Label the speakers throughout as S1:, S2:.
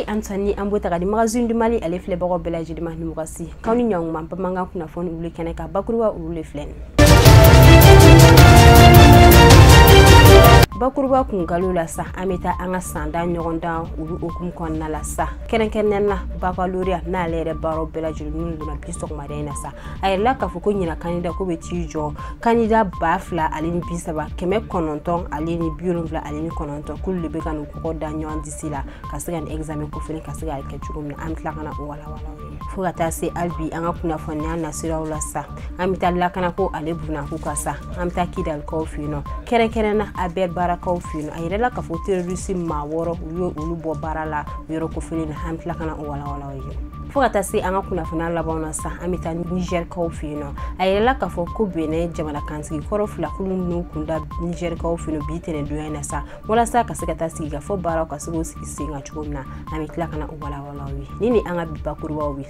S1: An ni an b'o ta ka di Magazine du Mali ale filɛbagaw bɛɛ lajɛlen ma ni wagati k'aw ni ɲɔgɔn bamanankan kunnafoni olu kɛnɛ kan bakuruba olu le filɛ nin bakuruba kunkalo la sa. An bɛ taa an ka sanda ɲɔgɔndan olu hukumu kɔnɔna la sa, kɛrɛnkɛrɛnnenya la baccalauréat n'ale yɛrɛ baaraw bɛɛ lajɛlen minnu donna bi sɔgɔmada in na sa. A yɛrɛla k'a fɔ ko ɲinan candidat ko bɛ t'i jɔ candidat 203979 k'olu de bɛ ka n'u kɔkɔ da ɲɔgɔn disi la ka se ka nin examen kofɔlen ka se k'a kɛ cogo min na. An bɛ tila ka na o walawala aw ye fo ka taa se hali bi an ka kunnafoniya nasiraw la sa. An bɛ taa lakanako ale bunako kan sa. An bɛ taa Kidalikaw fɛ yen nɔ, kɛrɛnkɛrɛnnenya a bɛɛ baarakaw fɛ yen nɔ. A yɛrɛ la k'a fɔ terroriste maa 6 u ye olu bɔ baara la yɔrɔ kofɔlen na. An bɛ tila ka na o walawala aw ye fo ka taa se an ka kunnafoniya labanw na sa. An bɛ taa Nizɛrikaw fɛ yen nɔ. A yɛrɛ la k'a fɔ ko Benin jamana kansigi kɔrɔ 2 k'olu n'u kun da Nizɛrikaw fɛ yen nɔ bi tɛnɛndonya in na sa, walasa ka se ka taa sigi ka fɔ baaraw ka se k'o sigi sen kan cogo min na. An bɛ tila ka na o walawala aw ye ni an ka bi bakurubaw ye.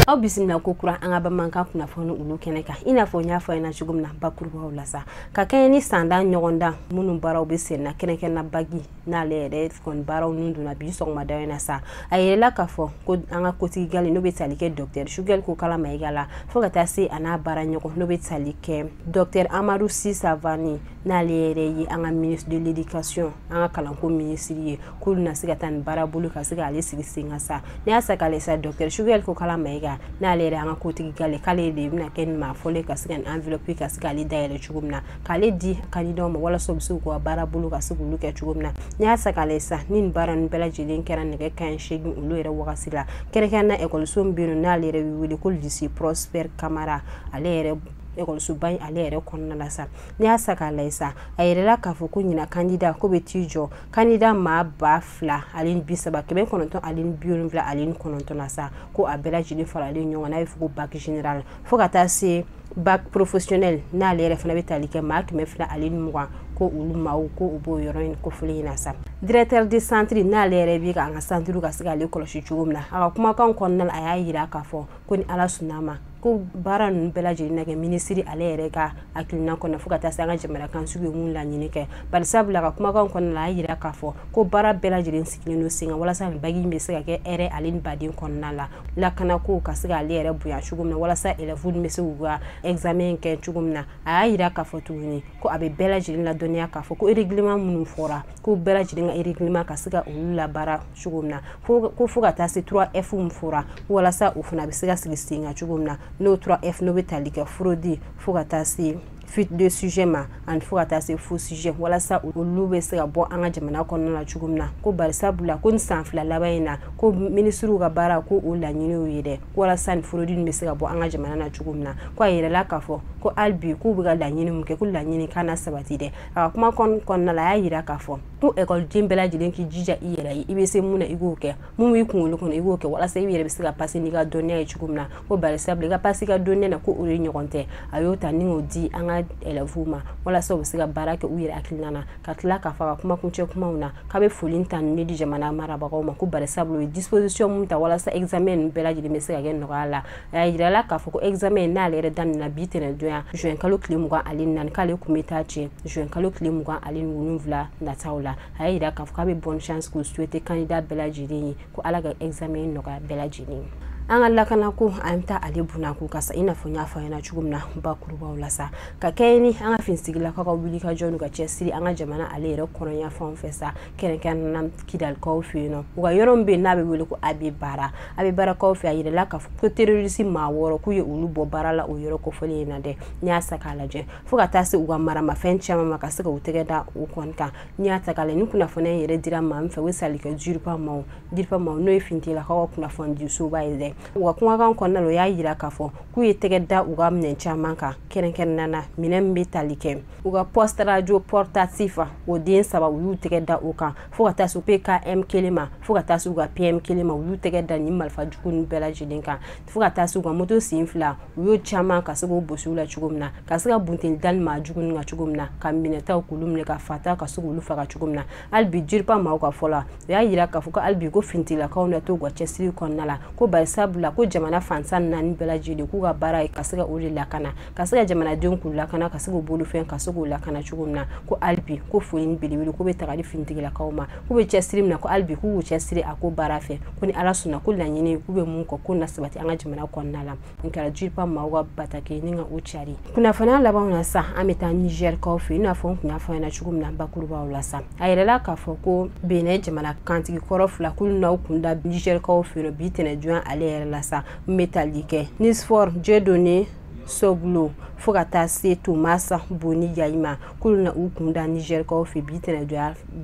S1: Aw bisimila ko kura an ka bamanankan kunnafoni olu kɛnɛ kan. I n'a fɔ n y'a fɔ aw ɲɛna cogo min na bakurubaw la sa, ka kɛɲɛ ni sanda ɲɔgɔndan minnu baaraw bɛ sen na, kɛrɛnkɛrɛnnenya bac n'ale yɛrɛ kɔni baaraw ninnu donna bi sɔgɔmada in na sa. A yɛrɛla k'a fɔ ko an ka kotigi gale n'o bɛ tali kɛ docteur Choguel Kokalla Maïga la, fo ka taa se a n'a baara ɲɔgɔn n'o bɛ tali kɛ docteur Amadou Sy Savané n'ale yɛrɛ ye an ka ministre de l'éducation, an ka kalanko minisiri ye, k'olu na se ka taa nin baara bolo ka se k'ale sigi sen kan sa. N'i y'a ta k'a lajɛ sa, docteur Choguel Kokalla Maïga n'ale yɛrɛ an ka kotigi gale k'ale de bɛna kɛ nin maa fɔlɔ ka se ka nin enveloppe ka se k'ale dayɛlɛ cogo min na, k'ale di candidat ma walasa u bɛ se k'u ka baara bolo ka se k'olu kɛ cogo min na. N'i y'a ta k'a lajɛ sa, ni nin baara ninnu bɛɛ lajɛlen kɛra nɛgɛ kanɲɛ 8 olu yɛrɛ wagati la, kɛrɛnkɛrɛnnenya ekɔliso min bɛ yen nɔ n'ale yɛrɛ bɛ wele ko lycée Prosper Kamara, ale yɛrɛ ekɔlisoba in ale yɛrɛ kɔnɔna la sa. N'i y'a ta k'a lajɛ sa, a yɛrɛla k'a fɔ ko ɲinan candidat ko bɛ t'i jɔ candidat maa 2030 979 na sa, ko a bɛɛ lajɛlen faralen ɲɔgɔn kan n'a bɛ fɔ ko bac général fo ka taa se bac professionnel n'ale yɛrɛ fana bɛ tali kɛ maa 220, ko olu maaw ko u b'o yɔrɔ in kofɔlen in na sa. Directeur de centre n'ale yɛrɛ bɛ ka an ka centre ka se k'ale kɔlɔsi cogo min na, a ka kumakan kɔnɔna la a y'a yira k'a fɔ ko ni Ala sɔnna a ma ko baara ninnu bɛɛ lajɛlen na kɛ minisiri ale yɛrɛ ka hakilina kɔnɔ fo ka taa se an ka jamana kansigi ye mun laɲini kɛ. Bari sabula a ka kumakan kɔnɔna la a y'a yira k'a fɔ ko baara bɛɛ lajɛlen sigilen don sen kan walasa nin bac in bɛ se ka kɛ hɛrɛ ale ni baden kɔnɔna la, lakanako ka se k'ale yɛrɛ bonya cogo min na walasa élèves bɛ se k'u ka examen kɛ cogo min na. A y'a yira k'a fɔ tuguni ko a bɛ bɛɛ lajɛlen ladɔnniya k'a fɔ ko règlement minnu fɔra ko bɛɛ lajɛlen ka règlement ka se ka olu labaara cogo min na, ko fo ka taa se 3F min fɔra walasa o fana bɛ se ka sigi sen kan cogo min na, n'o 3F n'o bɛ tali kɛ fraude fo ka taa se fuite de sujet ma ani fo ka taa se faux sujet, walasa olu bɛ se ka bɔ an ka jamana kɔnɔna la cogo min na. Ko bari sabula ko nin san 2 laban in na ko minisiriw ka baara ko o laɲiniw ye dɛ, walasa nin fraude bɛ se ka bɔ an ka jamana na cogo min na. Ko a yɛrɛla k'a fɔ ko hali bi k'u bɛ ka laɲini mun kɛ ko laɲini kana sabati dɛ. A ka kuma kɔnɔna la a y'a yira k'a fɔ ko ekɔliden bɛɛ lajɛlen k'i jija i yɛrɛ ye, i bɛ se mun na i k'o kɛ, mun b'i kunkolo kɔnɔ i k'o kɛ walasa i yɛrɛ bɛ se ka passer n'i ka dɔnniya ye cogo min na. Ko bari sabula i ka passer i ka dɔnniya na ko o de ɲɔgɔn tɛ. A y'o ta ni k'o di an ka élèves ma walasa u bɛ se ka baara kɛ u yɛrɛ hakilina na. Ka tila k'a fɔ a ka kuma kuncɛ kumaw na k'a bɛ foli ta ni di jamana marabagaw ma, ko bari sabula u ye disposition mun ta walasa examen ninnu bɛɛ lajɛlen bɛ se ka kɛ nɔgɔya la. A y'a yira la k'a fɔ ko examen n'ale yɛrɛ daminɛna bi tɛnɛndonya juin kalo tile 24, k'ale kun bɛ taa cɛ juin kalo tile 27 nataw la. A y'a yira k'a fɔ k'a bɛ bonne chance k'u souhaiter candidat bɛɛ lajɛlen ye, ko Ala ka examen nɔgɔya bɛɛ lajɛlen ye. An ka lakanako an bɛ taa ale bunako kan sa, i n'a fɔ n y'a fɔ aw ɲɛna cogo min na bakurubaw la sa, ka kɛɲɛ ni an ka finitigilakaw ka wuli ka jɔ n'u ka cɛsiri an ka jamana ale yɛrɛ kɔnɔnya fanw fɛ sa, kɛrɛnkɛrɛnnenya la Kidalikaw fɛ yen nɔ, u ka yɔrɔ min bɛ yen n'a bɛ wele ko Abe Bara, Abe Barakaw fɛ a yirala k'a fɔ ko terroriste maa 6 k'u ye olu bɔ baara la o yɔrɔ kofɔlen in na dɛ. N'i y'a ta k'a lajɛ fo ka taa se u ka maramafɛn caman ma ka se k'u tɛgɛ da o kɔni kan. N'i y'a ta k'a lajɛ ni kunnafoniya in yɛrɛ dira maa min fɛ o ye tali kɛ Dirpa maaw, Dirpa maaw n'o ye finitigilakaw ka kunnafonidisoba ye dɛ. U ka kumakan kɔnɔna la u y'a yira k'a fɔ k'u ye tɛgɛ da u ka minɛn caman kan, kɛrɛnkɛrɛnnenya la minɛn min bɛ tali kɛ u ka poste radio portatif o den 3 u y'u tɛgɛ da o kan, fo ka taa se PKM 1 ma, fo ka taa se u ka PM 1 ma, u y'u tɛgɛ da nin marifa jugu ninnu bɛɛ lajɛlen kan, fo ka taa se u ka moto sen 2 u y'o caman ka se k'o gosi u la cogo min na, ka se ka bunteni da ni maa jugu ninnu kan cogo min na, ka minɛtaw k'olu minɛ ka fata ka se k'olu faga cogo min na. Hali bi Dirpa maaw ka fɔ la u y'a yira k'a fɔ ko hali bi ko finitigilakaw na to u ka cɛsiri kɔnɔna la, ko bari sabula sabula ko jamana fansan 4 bɛɛ lajɛlen k'u ka baara ye ka se ka o de lakana, ka se ka jamanadenw k'u lakana, ka se k'u bolofɛn ka se k'u lakana cogo min na. Ko hali bi ko foli ni belebele ko bɛ taga di finitigilakaw ma, k'u bɛ cɛsiri min na, ko hali bi k'u cɛsiri a ko baara fɛ, ko ni Ala sɔnna ko laɲini k'u bɛ mun kɔ ko na sabati an ka jamana kɔnɔna la. Nin kɛra DIRPA maaw ka bataki ni ka o cari. Kunnafoniya labanw na sa, an bɛ taa Nizɛrikaw fɛ yen, i n'a fɔ n tun y'a fɔ ɲɛna cogo min na bakurubaw la sa. A yɛrɛla k'a fɔ ko Benin jamana kantigi kɔrɔ 2 k'olu n'aw kun da Nizɛrikaw fɛ yen bi tɛnɛdonya ale yɛrɛ la sa. N bɛ tali kɛ Nisfor Dieudonné Soglo fo ka taa se Thomas Boni Yayi ma, k'olu na u kun da Nizɛrikaw fɛ bi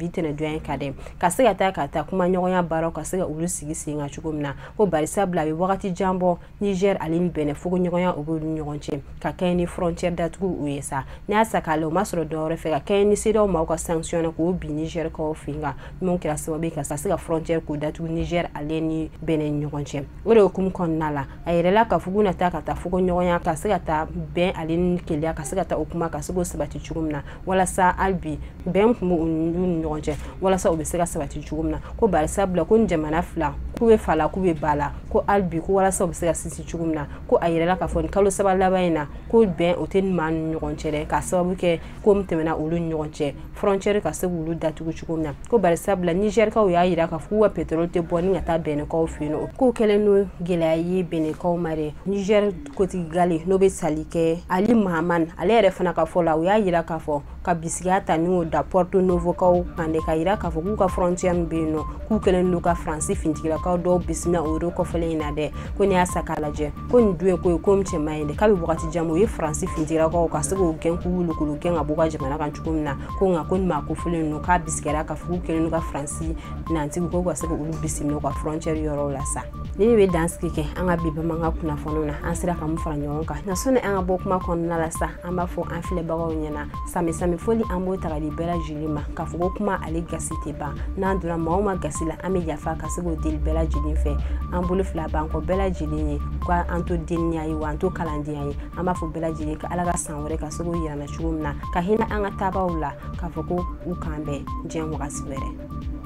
S1: tɛnɛdonya in ka dɛ, ka se ka taa kuma ɲɔgɔnya baaraw ka se ka olu sigi sen kan cogo min na. Ko barisabula a bɛ wagati jan bɔ Niger ale ni Benin fogoɲɔgɔnya o b'olu ni ɲɔgɔn cɛ, ka kɛɲɛ ni frontière datugu u ye sa. N'i y'a sa k'a lajɛ o ma sɔrɔ dɔwɛrɛ fɛ, ka kɛɲɛ ni CEDEAO maaw ka sanction na k'o bin Nizɛrikaw fɛ kan, min kɛra sababu ye ka se ka frontière k'o datugu Niger ale ni Benin ni ɲɔgɔn cɛ. O de hukumu kɔnɔna la, a yɛrɛla k'a fɔ k'u na taa ka taa fogoɲɔgɔnya ka se ka taa bɛn ale ni keleya ka se ka taa o kuma ka se k'o sabati cogo min na, walasa hali bi bɛn tun b'u ni ɲɔgɔn cɛ, walasa u bɛ se ka sabati cogo min na. Ko barisabula ko ni jamana 2 k'u bɛ fa la k'u bɛ ba la, ko hali bi ko walasa u bɛ se ka sinsin cogo min na. Ko a yɛrɛla k'a fɔ nin kalo 3 laban in na ko bɛn o tɛ maa ni ɲɔgɔn cɛ dɛ, k'a sababu kɛ ko min tɛmɛna olu ni ɲɔgɔn cɛ, frontière ka se k'olu datugu cogo min na. Ko barisabula Nizɛrikaw y'a yira k'a fɔ k'u ka pétrole tɛ bɔ ni ka taa Bɛnɛkaw fɛ yen nɔ, k'o kɛlen n'o gɛlɛya ye Bɛnɛkaw ma dɛ. Niger kotigi gale n'o bɛ tali kɛ Ali Mahaman ale yɛrɛ fana ka fɔ la, u y'a yira k'a fɔ ka bisigiya ta ni o da Porto Novo kaw kan de, ka yira k'a fɔ k'u ka frontière min bɛ yen nɔ k'u kɛlen don ka Faransi finitigilakaw dɔw bisimila o yɔrɔ kɔfɛlen in na dɛ. Ko n'i y'a sa k'a lajɛ ko nin dun ye ko ye ko min cɛ man ɲi dɛ, k'a bɛ wagati jan bɔ, u ye Faransi finitigilakaw ka se k'u gɛn k'u wuli k'olu gɛn ka bɔ u ka jamana kan cogo min na. Ko nka ko nin maa kofɔlen ninnu k'a bisigiyara k'a fɔ k'u kɛlen don ka Faransi nantigiw k'u ka se k'olu bisimila u ka frontière yɔrɔw la sa. Ni de bɛ dansigi kɛ an ka bi bamanankan kunnafoniw na, an sera ka mun fara ɲɔgɔn kan nka sɔnni an ka bɔ kuma kɔnɔna la sa, an b'a fɔ an filɛbagaw ɲɛna sami sami foli an b'o ta ka di bɛɛ lajɛlen ma, k'a fɔ ko kuma ale gasi tɛ ban, n'an donna maa o maa gasi la an bɛ yafa ka se k'o deli bɛɛ lajɛlen fɛ. An bolo 2 b'an kɔ bɛɛ lajɛlen ye, ko an to deniya ye wa an to kalandenya ye. An b'a fɔ bɛɛ lajɛlen ka Ala ka san wɛrɛ ka se k'o yira an na cogo min na, ka hinɛ an ka taabaw la, k'a fɔ ko u k'an bɛn diɲɛ wagati wɛrɛ.